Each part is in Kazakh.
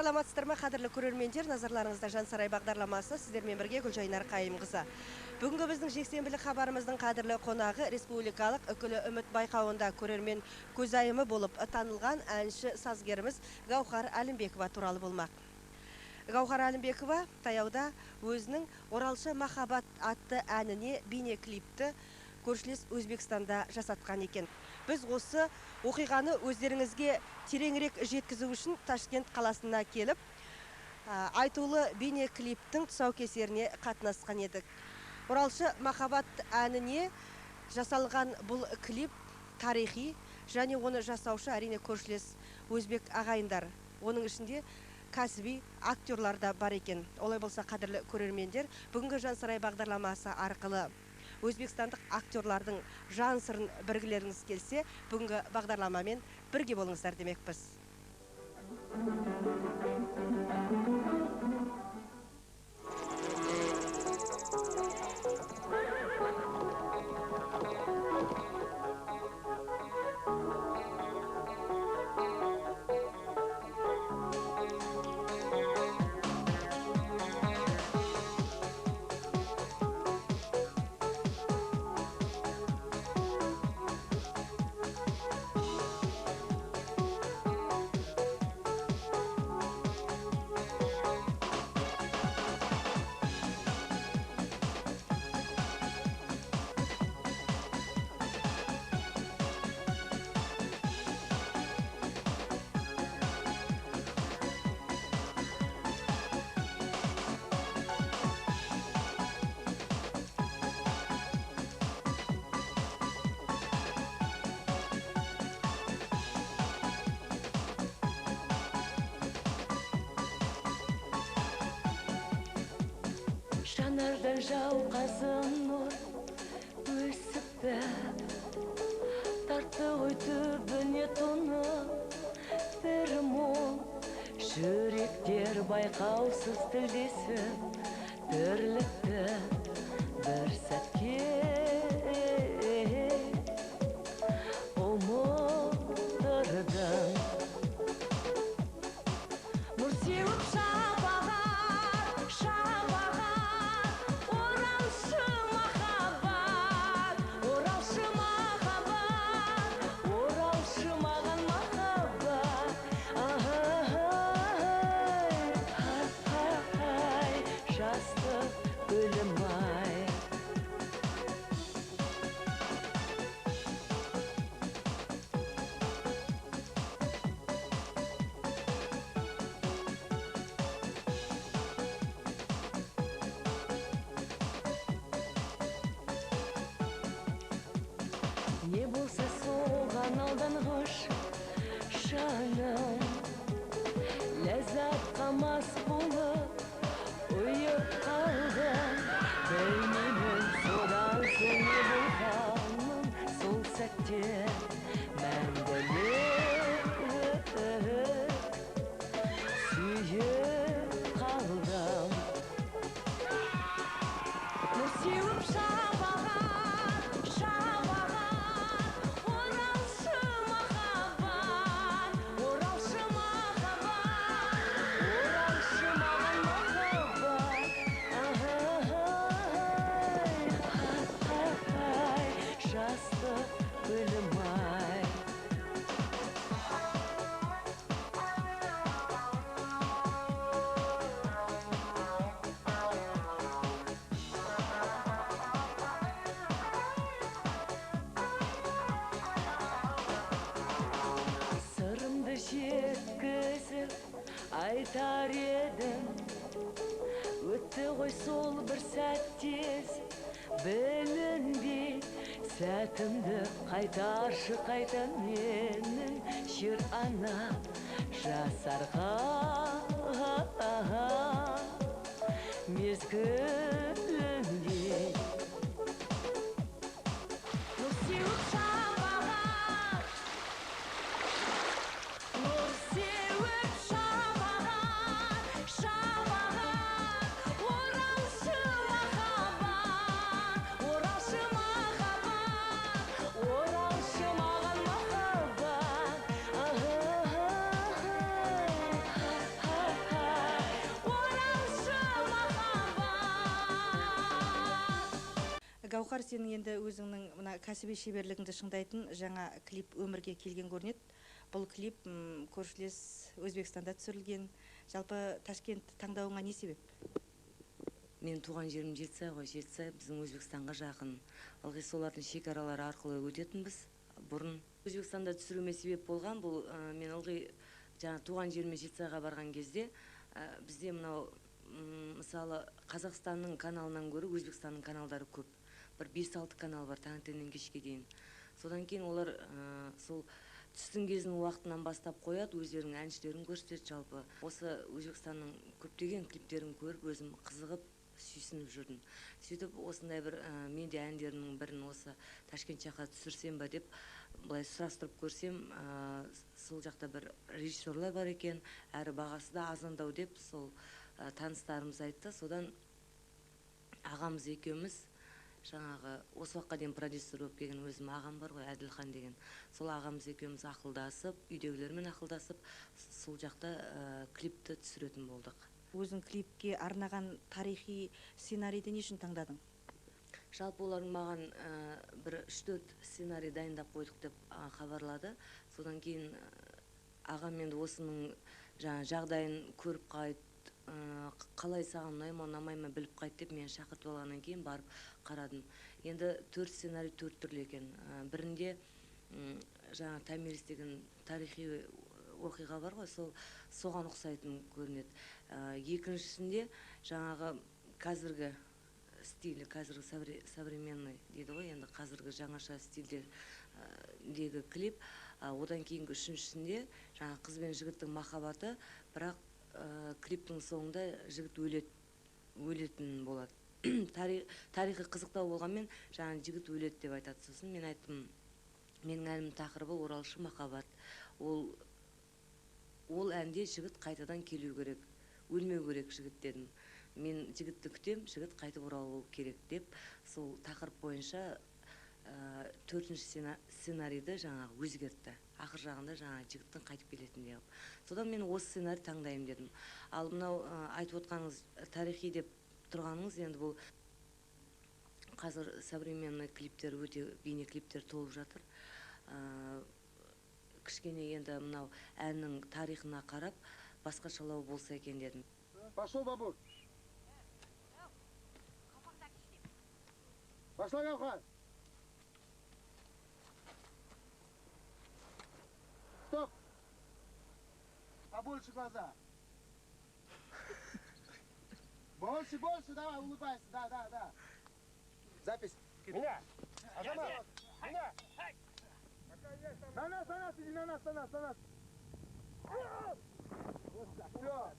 Саламатсыздар ма, қадірлі көрермендер, назарларыңызда Жансарай бағдарламасы, сіздермен бірге Гүлжайнар Қайымқызы. Бүгінгі біздің жексенбілік хабарымыздың қадірлі қонағы республикалық Үкілі үміт байқауында көрермен көзайымы болып танылған әнші сазгеріміз Гаухар Әлімбекова туралы болмақ. Гаухар Әлімбекова таяуда өзінің Оралшы махаббат атты әніне бейне клипті көршілес Өзбекстанда жасатқан екен. Біз осы оқиғаны өздеріңізге тереңірек жеткізу үшін Ташкент қаласына келіп, айтулы бейне клиптің тұсаукесеріне қатынасқан едік. Оралшы махаббат әніне жасалған бұл клип тарихи және оны жасаушы әрине көршілес өзбек ағайындар. Оның ішінде кәсіби актерлар да бар екен. Олай болса, қадірлі көрермендер, бүгінгі Жансарай бағдарламасы арқылы өзбекстандық актерлардың жан сырын білгілеріңіз келсе, бүгінгі бағдарламамен бірге болыңыздар демекпіз. Жанардан жауқазын нұр өсіпті, тартты ғой түбіне тұнып бір мұң. Жүректер байқаусыз тілдесіп, тірлікті бір сәтке ұмыттырдың. Нұр сеуіп шапағат, шапағат, оралшы махаббат, оралшы махаббат, оралшы маған махаббат. Ай, жастық гүлім ай. Не болса соған алданғыш жаным, ләззатқа мас болып ұйып қалдым. Білмеймін содан соң не болғанын, сол сәтте мәңгілік сүйіп қалдым. Нұр сеуіп шапағат, шапағат, оралшы махаббат, оралшы махаббат, оралшы маған махаббат. Ай, жастық гүлім ай. Сырымды жеткізіп айтар едім, өтті ғой сол бір сәт тез білінбей. Сәтімді қайтаршы қайта менің жер ана жасарған мезгілінде. Нұр сеуіп шапағат, нұр сеуіп шапағат, шапағат, оралшы махаббат, оралшы махаббат, оралшы маған махаббат. Ай, Гауһар, сенің енді өзіңнің мына кәсіби шеберлігіңді шыңдайтын жаңа клип өмірге келген көрінеді. Бұл клип көршілес Өзбекстанда түсірілген. Жалпы Ташкент таңдауыңа не себеп? Мен туған жерім Жетісай ғой. Жетісай біздің Өзбекстанға жақын. Ылғи солардың шекаралары арқылы өтетінбіз. Бұрын Өзбекстанда түсіруіме себеп болған бұл, мен ылғи жаңа туған жеріме Жетісайға барған кезде бізде мынау, мысалы, Қазақстанның каналынан гөрі Өзбекстанның каналдары көп. Бір 5-6 канал бар таңертеңнен кешке дейін. Содан кейін олар сол түстің кезінің уақытынан бастап қояды, өздерінің әншілерін көрсетеді. Жалпы осы Өзбекстанның көптеген клиптерін көріп, өзім қызығып, сүйсініп жүрдім. Сөйтіп осындай бір мен де әндерімнің бірін осы Ташкент жаққа түсірсем ба деп былай сұрастырып көрсем, сол жақта бір режиссерлар бар екен, әрі бағасы да арзандау деп сол таныстарымыз айтты. Содан ағамыз екеуміз, жаңағы осы уақытқа дейін продюсер болып келген өзім ағам бар ғой, Әділхан деген, сол ағамыз екеуміз ақылдасып, үйдегілермен ақылдасып, сол жақта клипті түсіретін болдық. Өзің клипке арнаған тарихи сценарийді не үшін таңдадың? Жалпы олар маған бір 3-4 сценарий дайындап қойдық деп хабарлады. Содан кейін ағам енді осының жаңа жағдайын көріп қайт, қалай саған ұнай ма, ұнамай ма біліп қайт деп мені шақыртып алғаннан кейін барып қарадым. Енді 4 сценарий 4 түрлі екен. Бірінде жаңа Томирис деген тарихи оқиға бар ғой, сол соған ұқсайтын көрінеді. Екіншісінде жаңағы қазіргі стилі, қазіргі современный дейді ғой, енді қазіргі жаңаша стильде дегі клип. Одан кейінгі үшіншісінде жаңа қыз бен жігіттің махаббаты, бірақ клиптің соңында жігіт өлетін болады. Тарихы қызықтау болғанмен жаңа жігіт өледі деп айтады. Сосын мен айттым, менің әнімнің тақырыбы оралшы махаббат. Ол әнде жігіт қайтадан келу керек, өлмеу керек жігіт дедім. Мен жігітті күтем, жігіт қайтып оралу керек деп сол тақырып бойынша төртінші сценарийді жаңағы өзгертті. Ақыр жағында жаңағы жігіттің қайтып келетіндей қылып. Содан мен осы сценарий таңдаймын дедім. Ал мынау айтып отқаныңыз тарихи деп тұрғаныңыз, енді бұл қазір современный клиптер, өте бейне клиптер толып жатыр. Кішкене енді мынау әннің тарихына қарап басқашалау болса екен дедім. Пошел, Бабур. Пошла, Гаухар. Стоп. Побольше глаза. Больше, больше, давай, улыбайся. Да, да, да. Запись. Меня. Азамат. Меня. На нас, на нас, иди на нас, на нас, на нас. Все.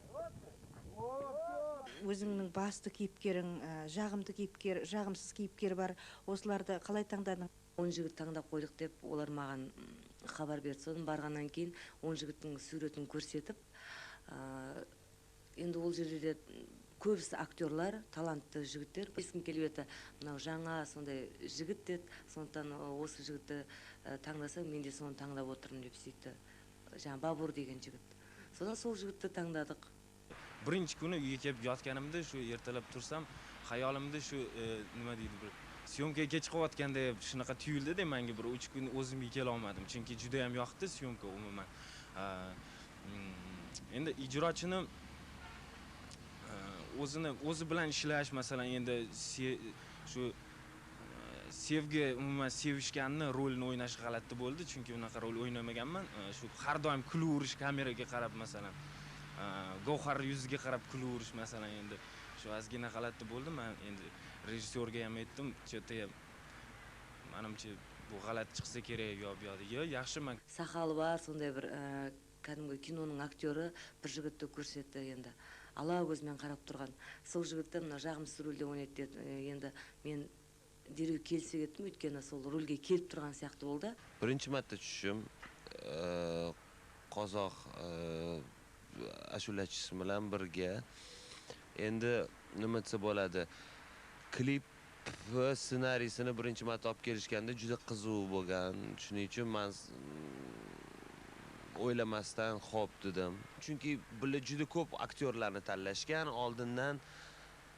Өзіңнің басты кейіпкерің, жағымды кейіпкер, жағымсыз кейіпкер бар. Осыларды қалай таңдадың? 10 жігіт таңдап қойдық деп олар маған хабар берді. Содан барғаннан кейін 10 жігіттің суретін көрсетіп, енді ол жерде де көбісі актерлар, талантты жігіттер. Ескім келіп еді, мынау жаңа сондай жігіт деді, сондықтан осы жігітті таңдасаң, мен де соны таңдап отырмын деп сөйтті. Жаңа Бабур деген жігіт. Содан сол жігітті таңдадық. Birinchi kuni uyga kelib yotganimda, shu ertalab tursam, xayolimda shu nima deydi, bir syomkaga kech qolayotganda shunaqa tuyuldi-da menga, bir 3 kun o'zimga kela olmadim, chunki juda ham yoqdi syomka umuman. Endi ijrochini o'zini o'zi bilan ishlash, masalan, endi shu sevgi, umuman sevishganni rolini o'ynash g'alati bo'ldi, chunki unaqa rol o'ynamaganman. Shu har doim kulaverish kameraga qarab, masalan, Gavhar yuziga qarab kulaverish, masalan, endi shu ozgina g'alati bo'ldi. Men endi rejissyorga ham aytdim, "Cheta, menimcha bu g'alati chiqsa kerak yo bu yoqda." Yo, yaxshi, men Сақалы бар, сондай бір кәдімгі киноның актері бір жігітті көрсетті енді. Ала көзімен қарап тұрған. Сол жігітті мына жағымсыз рөлде ойнайды деді. Енді мен дереу келісе кеттім, өйткені сол рөлге келіп тұрған сияқты болды. Birinchi marta tushishim, qozoq ashulachisi bilan birga. Endi nima desa bo'ladi? Klip ssenariysini birinchi marta olib kelishganda juda qiziq bo'lgan. Shuning uchun men o'ylamasdan xo'p dedim. Chunki bular juda ko'p aktyorlarni tanlashgan, oldindan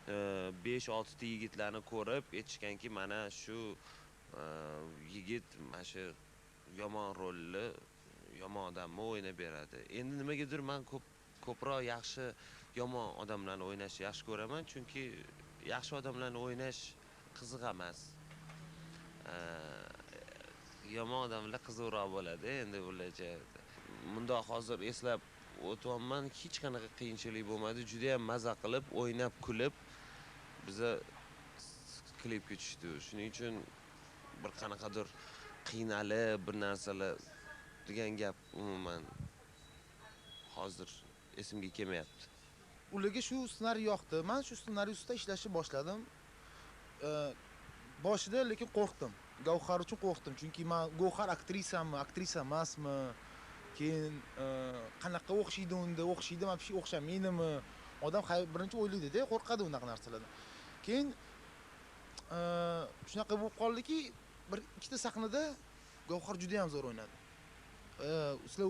5-6 ta yigitlarni ko'rib aytishganki, mana shu yigit mana shu yomon rolni, yomon odamni o'ynab beradi. Endi nimagadir men ko'proq yaxshi yomon odamlarni o'ynashni yaxshi ko'raman, chunki yaxshi odamlarni o'ynash qiziq emas. Yomon odamlar qiziqroq bo'ladi. Endi ularcha bundoq hozir eslab o'tyapman, hech qanaqa qiyinchilik bo'lmadi. Juda ham maza qilib, o'ynab, kulib biza klipga tushdik. Shuning uchun bir qanaqadir qiynalib bir narsalar degan gap umuman hozir esimga kelmayapti. Ularga shu ssenariy yoqdi. Men shu ssenariy ustida ishlashni boshladim. Boshida lekin qo'rqdim. Gavhar uchun qo'rqdim, chunki men Gavhar aktrisami, aktrisa emasmi? Keyin qanaqa o'xshaydi unda, o'xshaydimi, вообще o'xshamaydimi? Odam birinchi o'ylaydi-da, qo'rqadi unaqa narsalardan. Keyin shunaqa bo'lib qoldiki, bir ikkita sahnada Gavhar juda ham zo'r o'ynadi. Sizlar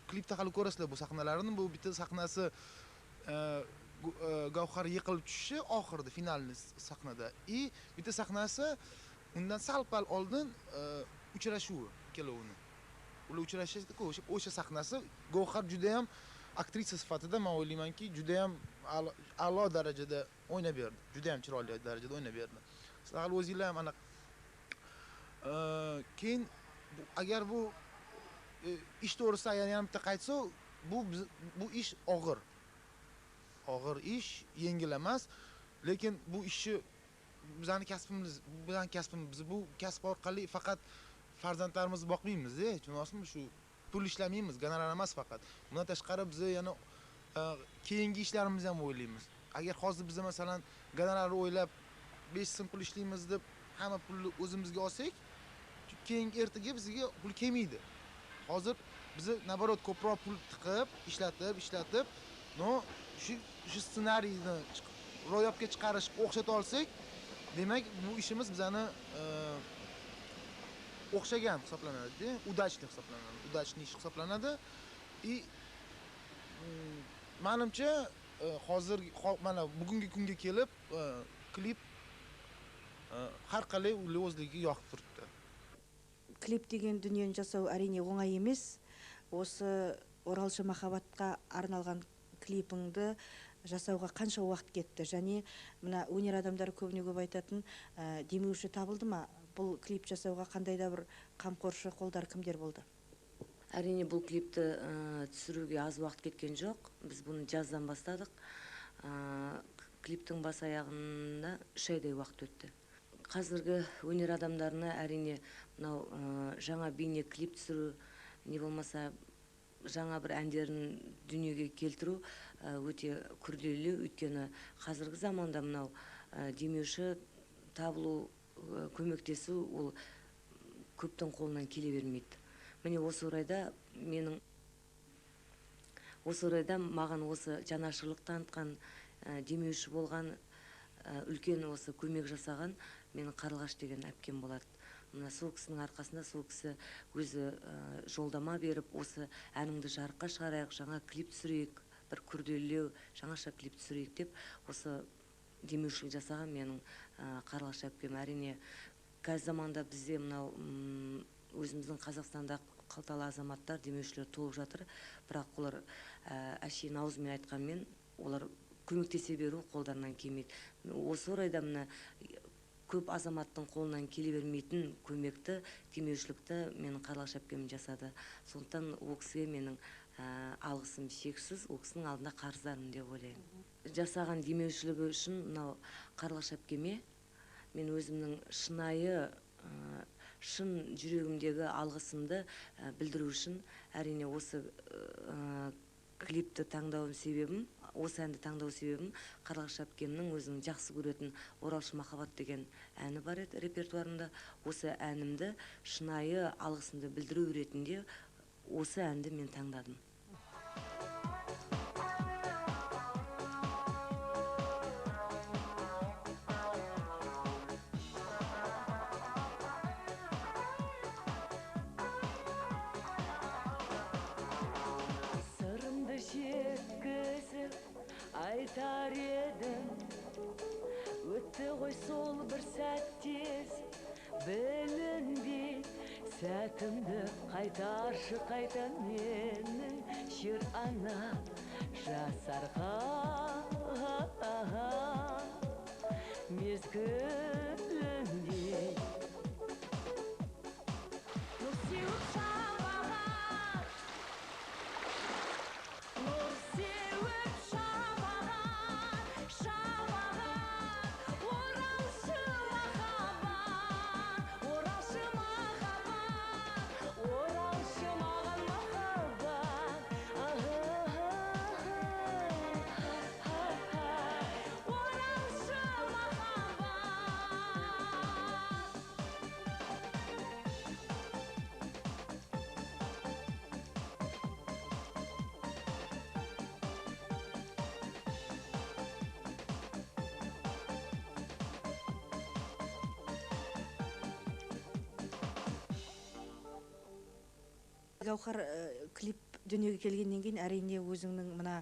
klipda hali ko'rasizlar bu sahnalarni. Bu bitta sahnasi Gavhar yiqilib tushishi oxirida, finalni sahnada. I bitta sahnasi undan sal-pal oldin uchrashuvi ikkalovini. Ular uchrashishdi-ku, o'sha sahnasi Gavhar juda ham aktrisa sifatida men o'ylaymanki, juda ham a'lo darajada o'ynab berdi. Juda ham chiroyli darajada o'ynab berdi. Sizlar hali o'zinglar ham aniq. Keyin agar bu ish to'g'risida yana bitta qaytsa, bu ish og'ir. Og'ir ish, yengil emas, lekin bu ishni bizning kasbimiz, bizning kasbimiz, bu kasb orqali faqat farzandlarimizni boqmaymiz-da, tushunasizmi? Shu pul ishlamaymiz, gonorar emas faqat. Bundan tashqari biz yana keyingi ishlarimizni ham o'ylaymiz. Agar hozir biz masalan gonorar o'ylab 5 so'm pul ishlaymiz deb hamma pulni o'zimizga olsak, keyingi ertaga bizga pul kelmaydi. Hozir biz naborot ko'proq pul tiqib, ishlatib, no shu ssenariyni ro'yobga chiqarish o'xshata olsak, demak bu ishimiz bizani o'xshagan hisoblanadi, udachli hisoblanadi, udachli ish hisoblanadi. I menimcha hozir mana bugungi kunga kelib klip har qalay o'zligiga yoqib turibdi. Klip деген дүниені жасау әрине оңай емес. Осы Оралшы махаббатқа арналған клипіңді жасауға қанша уақыт кетті? Және мына өнер адамдары көбіне көп айтатын, демеуші табылды ма? Бұл клип жасауға қандай да бір қамқоршы қолдар кімдер болды? Әрине бұл клипті түсіруге аз уақыт кеткен жоқ. Біз бұны жаздан бастадық. Клиптің бас аяғында 3 айдай уақыт өтті. Қазіргі өнер адамдарына әрине мынау жаңа бейне клип түсіру, не болмаса жаңа бір әндерін дүниеге келтіру өте күрделі, өйткені қазіргі заманда мынау демеуші табылу, көмектесу ол көптің қолынан келе бермейді. Міне осы орайда маған осы жанашырлық танытқан, демеуші болған, үлкен осы көмек жасаған менің Қарлығаш деген әпкем болады. Мына сол кісінің арқасында сол кісі өзі жолдама беріп, осы әніңді жарыққа шығарайық, жаңа клип түсірейік, бір күрделілеу жаңаша клип түсірейік деп осы демеушілік жасаған менің Қарлығаш әпкем. Әрине қазір заманда бізде мынау өзіміздің Қазақстанда қалталы азаматтар, демеушілер толып жатыр, бірақ олар әшейін аузымен айтқанмен олар көмектесе беру қолдарынан келмейді. Осы орайда мына көп азаматтың қолынан келе бермейтін көмекті, демеушілікті менің Қарлығаш әпкем жасады. Сондықтан ол кісіге менің алғысым шексіз, ол кісінің алдында қарыздармын деп ойлаймын. Жасаған демеушілігі үшін мынау Қарлығаш әпкеме мен өзімнің шынайы, шын жүрегімдегі алғысымды білдіру үшін әрине осы клипті таңдауым себебім, осы әнді таңдау себебім Қарлығаш әпкемнің өзінің жақсы көретін Оралшы махаббат деген әні бар еді репертуарында. Осы әнімді шынайы алғысымды білдіру ретінде осы әнді мен таңдадым. Сырымды жеткізіп айтар едім, Сәтімді қайтаршы қайта менің жер ана жасарған мезгілінде. Нұр сеуіп шапағат, нұр сеуіп шапағат, шапағат, оралшы махаббат, оралшы махаббат, оралшы маған махаббат, оралшы махаббат. Гаухар, клип дүниеге келгеннен кейін әрине өзіңнің мына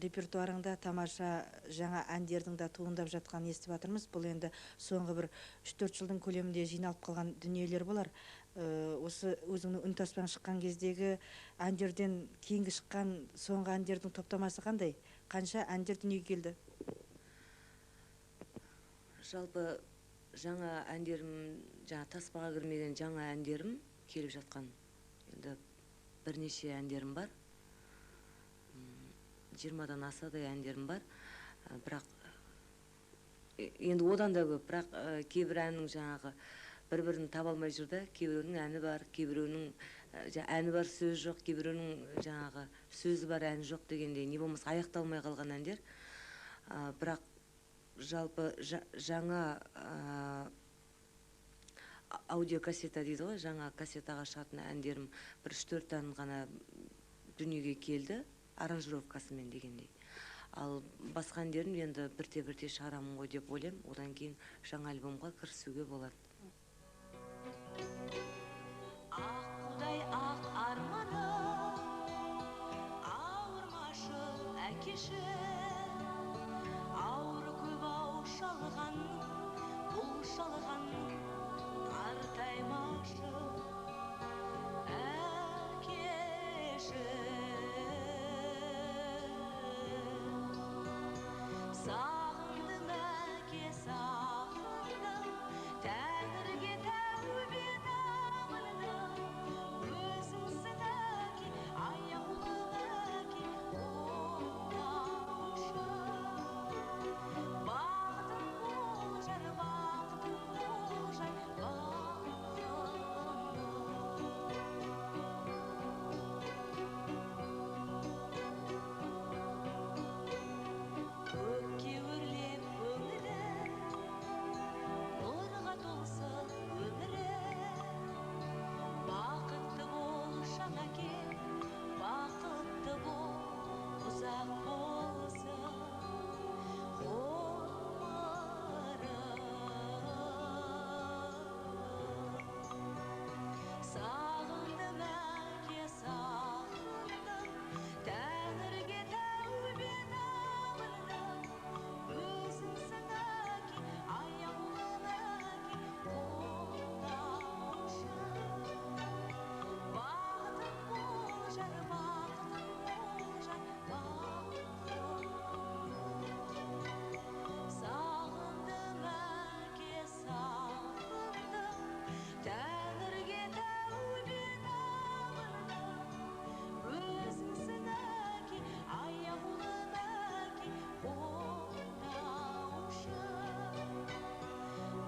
репертуарыңда тамаша жаңа әндердің де туындап жатқанын естіп жатырмыз. Бұл енді соңғы бір 3-4 жылдың көлемінде жиналып қалған дүниелер болар. Осы өзіңнің үнтаспаң шыққан кездегі әндерден кейінгі шыққан соңғы әндердің топтамасы қандай? Қанша әндер дүниеге келді? Жалпы жаңа әндерім, жаңа таспаға кірмеген жаңа әндерім келіп жатқан. Енді бірнеше әндерім бар. 20-дан асадай әндерім бар. Бірақ енді одан да көп, бірақ кейбір әннің жаңағы бір-бірін таба алмай жүр да, кейбіреуінің әні бар, кейбіреуінің әні бар сөзі жоқ, кейбіреуінің жаңағы сөзі бар әні жоқ дегендей, не болмаса аяқталмай қалған әндер. Бірақ жалпы жаңа аудиокассета дейді ғой, жаңа кассетаға шығатын әндерім бір 3-4 ән ғана дүниеге келді, аранжировкасымен дегендей. Ал басқа әндерім енді бірте-бірте шығарамын ғой деп ойлаймын, одан кейін жаңа альбомға кірісуге болады. Ақ құдай ақ арманым, ауырмашы әкеші, ауыр көп ау жалғанның, бұл жалғанның қартаймашы әкеші. Сағындым әке, сағындым, тәңірге тәубе табындым. Өзіңсің әке, аяулым әке, қолдаушы. Бақытың болжар, бақытың болжар, бақытым. Көкке өрлеп көңілі, нұрға толсын өмірі. Бақытты бол жаңа әке, бақытты бол, ұзақ болсын ғұмырың. Сағындым әке, сағындым, тәңірге тәубе табындым. Өзіңсің әке, аяулым әке, қолдаушы. Бақытың болжар, бақытың болжар, бақытым. Сағындым әке, сағындым, тәңірге тәубе табындым. Өзіңсің әке, аяулым әке, қолдаушы.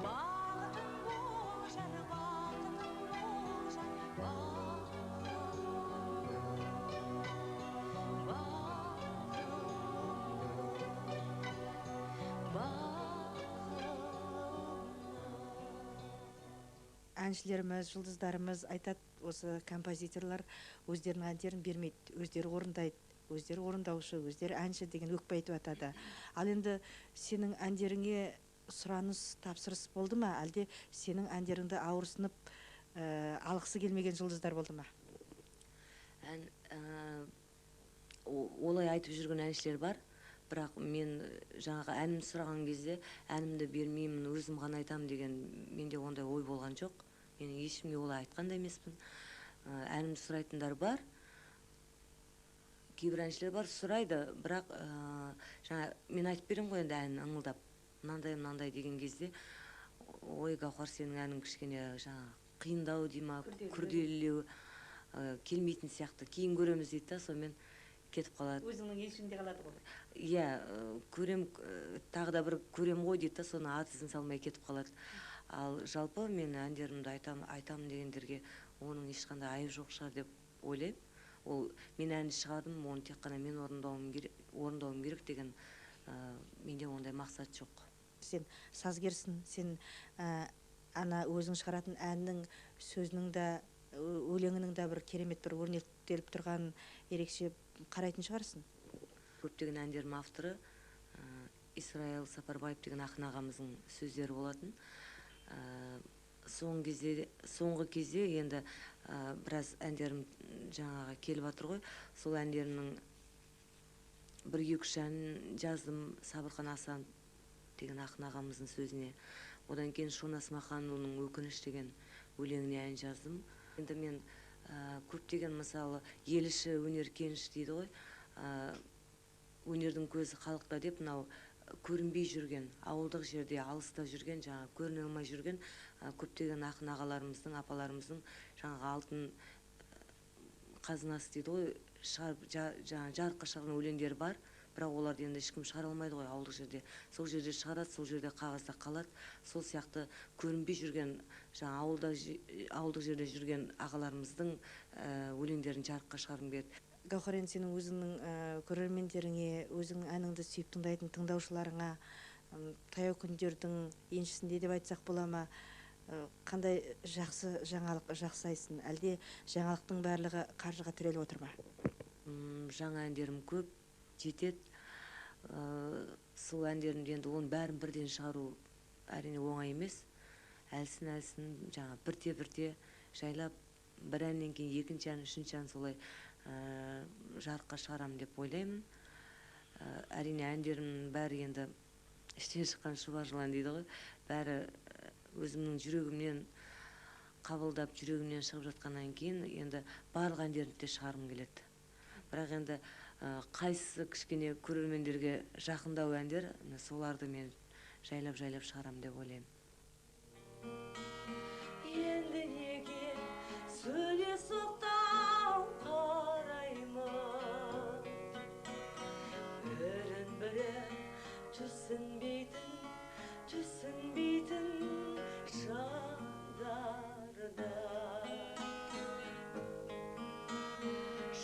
Бақытың болжар, бақытың болжар, бақытым, бақытым, бақытым. Әншілеріміз, жұлдыздарымыз айтады, осы композиторлар өздерінің әндерін бермейді, өздері орындайды, өздері орындаушы, өздері әнші деген өкпе айтып жатады. Ал енді сенің әндеріңе сұраныс, тапсырыс болды ма, әлде сенің әндеріңді ауырсынып, алғысы келмеген жұлдыздар болды ма? Ән, олай айтып жүрген әншілер бар, бірақ мен жаңағы әнімді сұраған кезде әнімді бермеймін, өзім ғана айтамын деген менде ондай ой болған жоқ. Мен ешкімге олай айтқан да емеспін. Әнімді сұрайтындар бар. Кейбір әншілер бар, сұрайды, бірақ жаңа мен айтып беремін ғой енді әнін ыңылдап. Мынандай, мынандай деген кезде, ой, Гауһар, сенің әнің кішкене жаңа қиындау дей ма, күрделілеу, келмейтін сияқты, кейін көреміз дейді да, сонымен кетіп қалады. Өзіңнің еншіңде қалады ғой. Иә, көрем, тағы да бір көрем ғой дейді да, соны ат ізін салмай кетіп қалады. Ал жалпы мен әндерімді айтам дегендерге оның ешқандай айыбы жоқ шығар деп ойлаймын. Ол мен әнді шығардым, оны тек қана мен орындауым керек деген, менде ондай мақсат жоқ. Сен сазгерсің, сен ана өзің шығаратын әннің сөзінің де, өлеңінің де бір керемет бір өрнектеліп тұрған ерекше қарайтын шығарсың. Көптеген әндердің авторы Исраил Сапарбаев деген ақын ағамыздың сөздері болатын. Соңғы кезде енді біраз әндерім жаңаға келіп жатыр ғой. Сол әндерімнің бір екі үш әнін жаздым Сабырхан Асан деген ақын ағамыздың сөзіне. Одан кейін Шона Смаханұлының Өкініш деген өлеңіне ән жаздым. Енді мен көптеген, мысалы, ел іші өнер кеніш дейді ғой, өнердің көзі халықта деп, мынау көрінбей жүрген, ауылдық жерде, алыста жүрген, жаңа көріне алмай жүрген көптеген ақын ағаларымыздың, апаларымыздың жаңағы алтын қазынасы дейді ғой, жаңа жарыққа шығарған өлеңдері бар, бірақ оларды енді ешкім шығара алмайды ғой ауылдық жерде. Сол жерде шығарады, сол жерде қағазда қалады. Сол сияқты көрінбей жүрген, жаңа ауылдық жерде жүрген ағаларымыздың өлеңдерін жарыққа шығарғым келеді. Гауһар, енді сенің өзіңнің көрермендеріңе, өзіңнің әніңді сүйіп тыңдайтын тыңдаушыларыңа таяу күндердің еншісінде деп айтсақ бола ма, қандай жақсы жаңалық жасайсың? Әлде жаңалықтың барлығы қаржыға тіреліп отыр ма? Жаңа әндерім көп, жетеді. Сол әндерімді енді оның бәрін бірден шығару әрине оңай емес. Әлсін-әлсін, жаңа бірте-бірте жайлап бір әннен кейін екінші ән, үшінші ән солай жарыққа шығарам деп ойлаймын. Әрине әндерімнің бәрі енді іштен шыққан шұбар жылан дейді ғой, бәрі өзімнің жүрегімнен қабылдап, жүрегімнен шығып жатқаннан кейін енді барлық әндерімді де шығарғым келеді. Бірақ енді қайсысы кішкене көрермендерге жақындау әндер, соларды мен жайлап-жайлап шығарам деп ойлаймын. Енді неге сөйле соқтау қараймын, бірін-бірі түсінбейтін, түсінбейтін жандарды.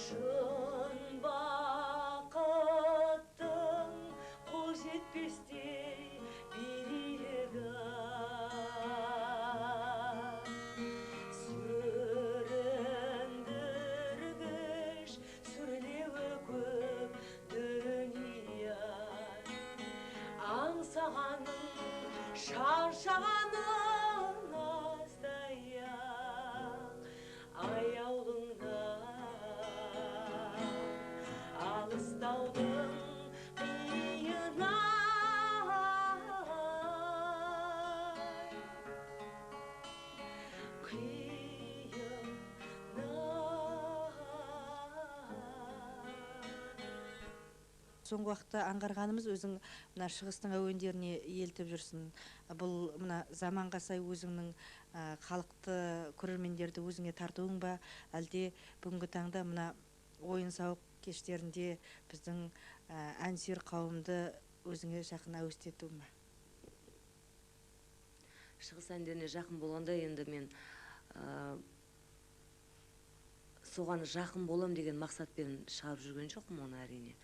Шын бақыттың қол жетпестей биігі, сүріндіргіш сүрлеуі көп дүние. Аңсағаның, шаршағаның аздай-ақ, аяулыңнан алыстаудың қиыны-ай. Қиыны-ай. Соңғы уақытта аңғарғанымыз, өзің мына шығыстың әуендеріне елтіп жүрсің. Бұл мына заманға сай өзіңнің халықты, көрермендерді өзіңе тартуың ба, әлде бүгінгі таңда мына ойын-сауық кештерінде біздің әнсүйер қауымды өзіңе жақын әуестету ме? Шығыс әндеріне жақын болғанда енді мен соған жақын болам деген мақсатпен шығарып жүрген жоқпын оны әрине.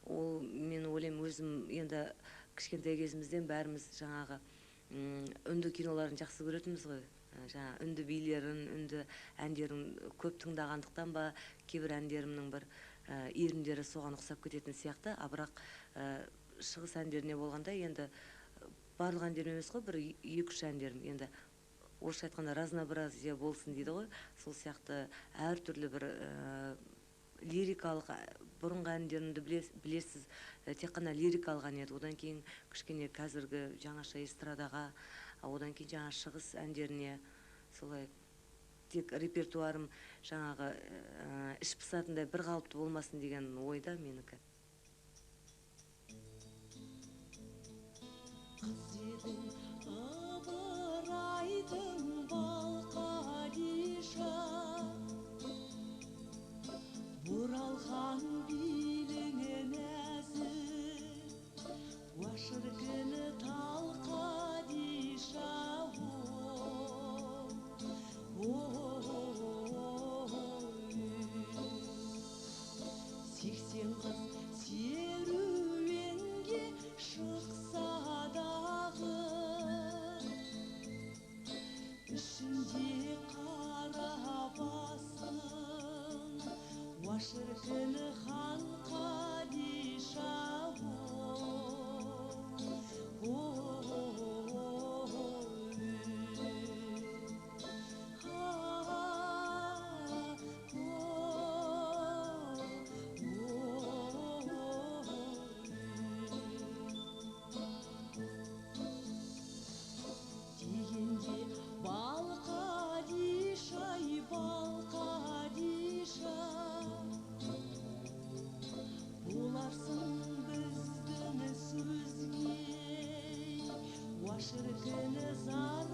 Ол мен ойлаймын, өзім енді кішкентай кезімізден бәріміз жаңағы үнді киноларын жақсы көретінбіз ғой. Жаңа үнді билерін, үнді әндерін көп тыңдағандықтан ба, кейбір әндерімнің бір иірімдері соған ұқсап кететін сияқты. А бірақ шығыс әндеріне болғанда енді барлық әндерім емес қой, бір екі-үш әндерім. Енді орысша айтқанда разнообразие болсын дейді ғой. Сол сияқты әртүрлі бір лирикалық, бұрынғы әндерімді білесіз, тек қана лирикалық ән еді. Одан кейін кішкене қазіргі жаңаша эстрадаға, одан кейін жаңа шығыс әндеріне Солай тек репертуарым жаңағы іш пысатындай бір қалыпты болмасын деген ойда менікі. Қыз едің ыбырайдың Балқадиша, Оралхан биліңе нәзік, уа шіркін Талқадиша, 80 қыз серуенге шықса дағы, ішінде қара басың, уа шіркін хан Қадиша, дегенде Балқадиша-ай, Балқадиша, боларсың біздің сөзге, уа шіркін зар